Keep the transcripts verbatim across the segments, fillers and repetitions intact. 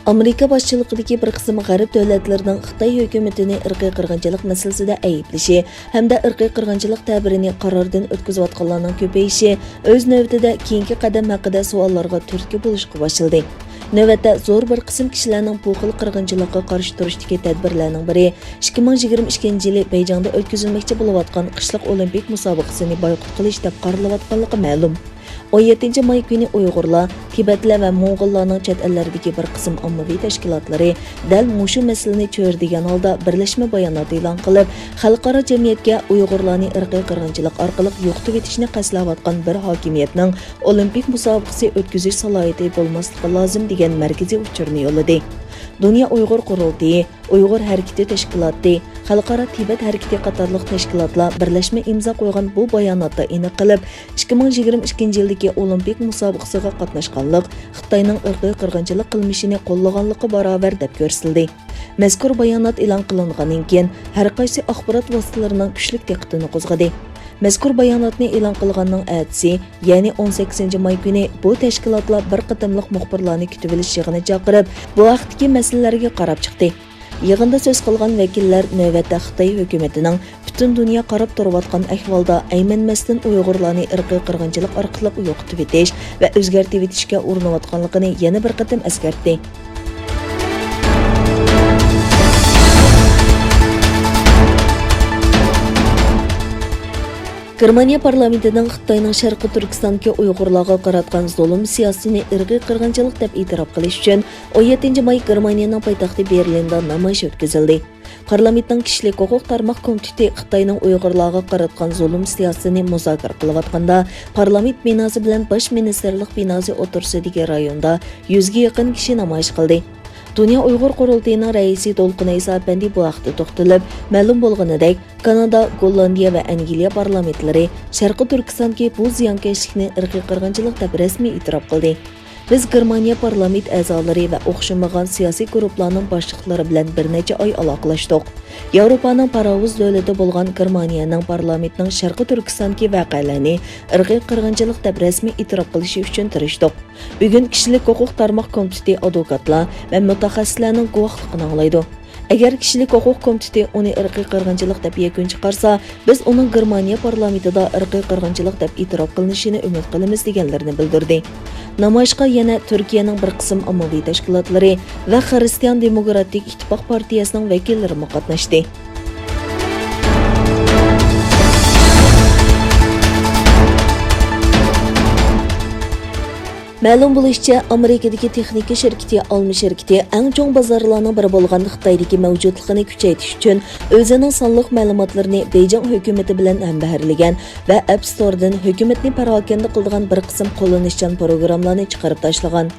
ئامېرىكا باشچىلىقىدىكى بىر قىسىم غەرب دۆلەتلىرىنىڭ خىتاي ھۆكۈمىتىنى ئىرقىي قىرغىنچىلىق مەسىلىسىدە ئەيىبلىشى ھەمدە ئىرقىي قىرغىنچىلىق تەبىرىنى قارارىدىن ئۆتكۈزۈۋاتقانلارنىڭ كۆپىيىشى ئۆز نۆۋىتىدە كېيىنكى قەدەم ھەققىدە سوئاللارغا تۈرتكە بولۇشقا باشلىدى. نۆۋەتتە زور بىر قىسىم كىشىلەرنىڭ بۇ خىل قىرغىنچىلىققا قارشى تۇرۇشتىكى تەدبىرلەرنىڭ بىرى ئىككى مىڭ يىگىرمە ئىككىنچى يىلى بېيجىڭدا ئۆتكۈزۈلمەكچى بولۇۋاتقان قىشلىق ئولىمپىك مۇسابىقىسىنى بايقۇت قىلىش دەپ قارىلىۋاتقانلىقى مەلۇم. ئون يەتتىنچى ماي كۈنى ئۇيغۇرلار، تىبەتلەر ۋە موڭغۇللارنىڭ چەت ئەللەردىكى بىر قىسىم ئاممىۋى تەشكىلاتلىرى دەل مۇشۇ مەسىلىنى چۆرىدىگەن ھالدا بىرلەشمە بايانات ئېلان قىلىپ، خەلقئارا جەمئىيەتكە ئۇيغۇرلارنى ئىرقىي قىرغىنچىلىق ئارقىلىق يوقىتىۋېتىشنى قەستلەۋاتقان بىر ھاكىمىيەتنىڭ ئولىمپىك مۇسابىقىسى ئۆتكۈزۈش سالاھىيىتى بولماسلىقى لازىم دېگەن مەركىزىي ئۇچۇرنى يوللىدى. دۇنيا ئۇيغۇر قۇرۇلتىيى، ئۇيغۇر ھەرىكىتى تەشكىلاتى، خەلقئارا تىبەت ھەرىكىتى قاتارلىق تەشكىلاتلار بىرلەشمە ئىمزا قويغان بۇ باياناتتا ئېنىق قىلىپ، ئىككى مىڭ يىگىرمە ئىككىنچى يىلدىكى ئولىمپىك مۇسابىقىسىغا قاتناشقانلىق خىتاينىڭ ئىرقىي قىرغىنچىلىق قىلمىشىنى قوللىغانلىققا باراۋەر دەپ كۆرسىتىلدى. مەزكۇر بايانات ئېلان قىلىنغاندىن كېيىن، ھەر قايسى ئاخبارات ۋاسىتىلىرىنىڭ كۈچلۈك دىققىتىنى قوزغىدى. مەزكۇر باياناتنى ئېلان قىلغاننىڭ ئەتىسى، يەنى ئون سەككىزىنچى ماي كۈنى بۇ تەشكىلاتلار بىر قېتىملىق مۇخبىرلارنى كۈتۈۋېلىش يىغىنى چاقىرىپ، بۇ ھەقتىكى مەسىلىلەرگە قاراپ چىقتى. يىغىندا سۆز قىلغان ۋەكىللەر نۆۋەتتە خىتاي ھۆكۈمىتىنىڭ پۈتۈن دۇنيا قاراپ تۇرۇۋاتقان ئەھۋالدا ئەيمەنمەستىن ئۇيغۇرلارنى ئىرقىي قىرغىنچىلىق ئارقىلىق يوقىتىۋېتىش ۋە ئۆزگەرتىۋېتىشكە ئۇرۇنۇۋاتقانلىقىنى يەنە بىر قېتىم ئەسكەرتتى. گېرمانىيە پارلامېنتىنىڭ خىتاينىڭ شەرقىي تۈركىستاندىكى ئۇيغۇرلارغا قاراتقان زۇلۇم سىياسىتىنى ئىرقىي قىرغىنچىلىق دەپ ئېتىراپ قىلىش ئۈچۈن، ئون يەتتىنچى ماي گېرمانىيەنىڭ پايتەختى بېرلىندا نامايىش ئۆتكۈزۈلدى. پارلامېنتنىڭ كىشىلىك ھوقۇق تارماق كومىتېتى خىتاينىڭ ئۇيغۇرلارغا قاراتقان زۇلۇم سىياسىتىنى مۇزاكىرە قىلىۋاتقاندا، پارلامېنت بىناسى بىلەن باش مىنىستىرلىق بىناسى ئوتتۇرىسىدىكى رايوندا يۈزگە يېقىن كىشى نامايىش قىلدى. دۇنيا ئۇيغۇر قۇرۇلتىيىنىڭ رەئىسى دولقۇن ئەيسا ئەپەندى بۇ ھەقتە توختىلىپ، مەلۇم بولغىنىدەك، كانادا، گوللاندىيە ۋە ئەنگلىيە پارلامېنتلىرى شەرقىي تۈركىستاندىكى بۇ زىيانكەشلىكنى ئىرقىي قىرغىنچىلىق دەپ رەسمىي ئېتىراپ قىلدى. بىز گېرمانىيە پارلامېنت ئەزالىرى ۋە ئوخشىمىغان سىياسىي گۇرۇپپىلارنىڭ باشلىقلىرى بىلەن بىر نەچچە ئاي ئالاقىلەشتۇق. ياۋروپانىڭ پاراۋۇز دۆلىتى بولغان گېرمانىيەنىڭ پارلامېنتىنىڭ شەرقىي تۈركىستاندىكى ۋەقەلەرنى ئىرقىي قىرغىنچىلىق دەپ رەسمىي ئېتىراپ قىلىشى ئۈچۈن تىرىشتۇق. بۈگۈن كىشىلىك ھوقۇق تارماق كومىتېتى ئادۋوكاتلار ۋە مۇتەخەسسىسلەرنىڭ گۇۋاھلىقىنى ئاڭلايدۇ. ئەگەر كىشىلىك ھوقۇق كومىتېتى ئۇنى ئىرقىي قىرغىنچىلىق دەپ يەكۈن چىقارسا، بىز ئۇنىڭ گېرمانىيە پارلامېنتىدا ئىرقىي قىرغىنچىلىق دەپ ئېتىراپ قىلىنىشىنى ئۈمىد قىلىمىز، دېگەنلىرىنى بىلدۈردى. نامايىشقا يەنە تۈركىيەنىڭ بىر قىسىم ئاممىۋى تەشكىلاتلىرى ۋە خىرىستىيان دېموكراتىك ئىتتىپاق پارتىيەسىنىڭ ۋەكىللىرىمۇ قاتناشتى. مەلۇم بولۇشىچە، ئامېرىكىدىكى تېخنىكا شىركىتى ئالما شىركىتى ئەڭ چوڭ بازارلارنىڭ بىرى بولغان خىتايدىكى مەۋجۇتلۇقىنى كۈچەيتىش ئۈچۈن، ئۆزىنىڭ سانلىق مەلۇماتلىرىنى بېيجىڭ ھۆكۈمىتى بىلەن ھەمبەھىرلىگەن ۋە ئەپ ستوردىن ھۆكۈمەتنى پاراكەندە قىلىدىغان بىر قىسىم قوللىنىشچان پروگراممىلارنى چىقىرىپ تاشلىغان.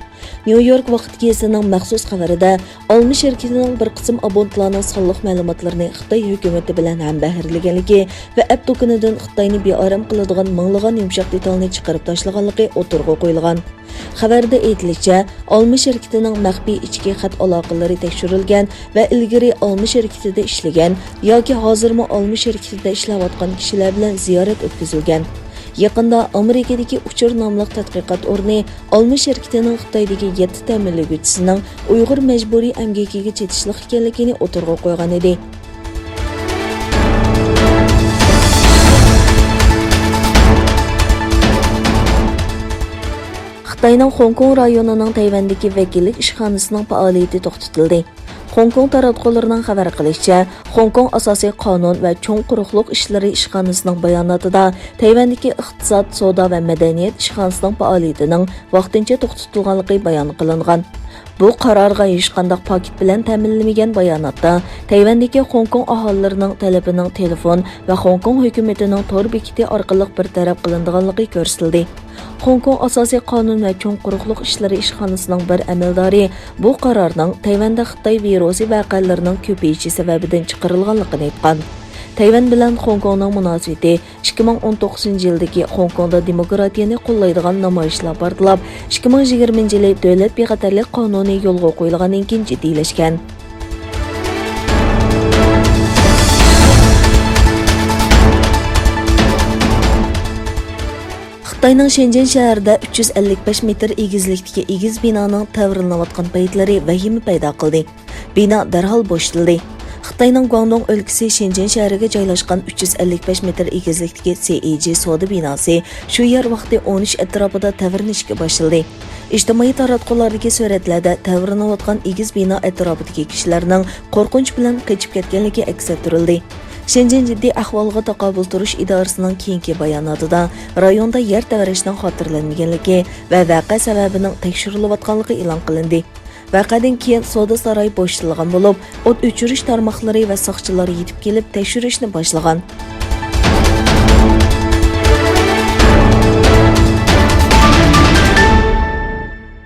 نيۇ يورك ۋاقىت گېزىتىنىڭ مەخسۇس خەۋىرىدە، ئالما شىركىتىنىڭ بىر قىسىم ئابونتلارنىڭ سانلىق مەلۇماتلىرىنى خىتاي ھۆكۈمىتى بىلەن ھەمبەھىرلىگەنلىكى ۋە ئەپ دۇكىنىدىن خىتاينى بىئارام قىلىدىغان مىڭلىغان يۇمشاق دېتالنى چىقىرىپ تاشلىغانلىقى ئوتتۇرىغا قويۇلغان. خەۋەردە ئېيتىلىشىچە، ئالما شىركىتىنىڭ مەخپىي ئىچكى خەت ئالاقىلىرى تەكشۈرۈلگەن ۋە ئىلگىرى ئالما شىركىتىدە ئىشلىگەن ياكى ھازىرمۇ ئالما شىركىتىدە ئىشلەۋاتقان كىشىلەر بىلەن زىيارەت ئۆتكۈزۈلگەن. يېقىندا ئامېرىكىدىكى ئۇچۇر ناملىق تەتقىقات ئورنى ئالما شىركىتىنىڭ خىتايدىكى يەتتە تەمىنلىگۈچىسىنىڭ ئۇيغۇر مەجبۇرىي ئەمگىكىگە چېتىشلىق ئىكەنلىكىنى ئوتتۇرىغا قويغان ئىدى. خىتاينىڭ خوڭكوڭ رايونىنىڭ تەيۋەندىكى ۋەكىللىك ئىشخانىسىنىڭ پائالىيىتى توختىتىلدى. خوڭكوڭ تاراتقۇلىرىنىڭ خەۋەر قىلىشىچە، خوڭكوڭ ئاساسىي قانۇن ۋە چوڭ قۇرۇقلۇق ئىشلىرى ئىشخانىسىنىڭ باياناتىدا تەيۋەندىكى ئىقتىساد، سودا ۋە مەدەنىيەت ئىشخانىسىنىڭ پائالىيىتىنىڭ ۋاقتىنچە توختىتىلغانلىقى بايان قىلىنغان. بۇ قارارغا ھېچقانداق پاكىت بىلەن تەمىنلىمىگەن باياناتتا، تەيۋەندىكى خوڭكوڭ ئاھالىلىرىنىڭ تەلىپىنىڭ تېلېفون ۋە خوڭكوڭ ھۆكۈمىتىنىڭ تور بېكىتى ئارقىلىق بىر تەرەپ قىلىنىدىغانلىقى كۆرسىتىلدى. خوڭكوڭ ئاساسىي قانۇن ۋە چوڭ قۇرۇقلۇق ئىشلىرى ئىشخانىسىنىڭ بىر ئەمەلدارى بۇ قارارنىڭ تەيۋەندە خىتاي ۋىرۇسى ۋەقەلىرىنىڭ كۆپىيىشى سەۋەبىدىن چىقىرىلغانلىقىنى ئېيتقان. تەيۋەن بىلەن خوڭكوڭنىڭ مۇناسىۋىتى ئىككى مىڭ ئون توققۇزىنچى يىلدىكى خوڭكوڭدا دېموكراتىيەنى قوللايدىغان نامايىشلار پارتلاپ، ئىككى مىڭ يىگىرمىنچى يىلى دۆلەت بىخەتەرلىك قانۇنى يولغا قويۇلغاندىن كېيىن جىددىيلەشكەن. خىتاينىڭ شېنجېن شەھىرىدە ئۈچ يۈز ئەللىك بەش مېتىر ئېگىزلىكتىكى ئېگىز بىنانىڭ تەۋرىنىۋاتقان پەيتلىرى ۋەھىمە پەيدا قىلدى. بىنا دەرھال بوشىتىلدى. خىتاينىڭ گۇاڭدۇڭ ئۆلكىسى شېنجېن شەھىرىگە جايلاشقان ئۈچ يۈز ئەللىك بەش مېتىر ئېگىزلىكتىكى سى ئى جى سودا بىناسى شۇ يەر ۋاقتى ئون ئۈچ ئەتراپىدا تەۋرىنىشكە باشلىدى. ئىجتىمائىي تاراتقۇلاردىكى سۈرەتلەردە تەۋرىنىۋاتقان ئېگىز بىنا ئەتراپىدىكى كىشىلەرنىڭ قورقۇنچ بىلەن قېچىپ كەتكەنلىكى ئەكس ئەتتۈرۈلدى. شېنجېن جىددىي ئەھۋالغا تاقابىل تۇرۇش ئىدارىسىنىڭ كېيىنكى باياناتىدا، رايوندا يەر تەۋرەشنىڭ خاتىرىلەنمىگەنلىكى ۋە ۋەقە سەۋەبىنىڭ تەكشۈرۈلۈۋاتقانلىقى ئېلان قىلىندى. ۋەقەدىن كېيىن سودا سارايى بوشىتىلغان بولۇپ، ئوت ئۆچۈرۈش تارماقلىرى ۋە ساقچىلار يېتىپ كېلىپ تەكشۈرۈشنى باشلىغان.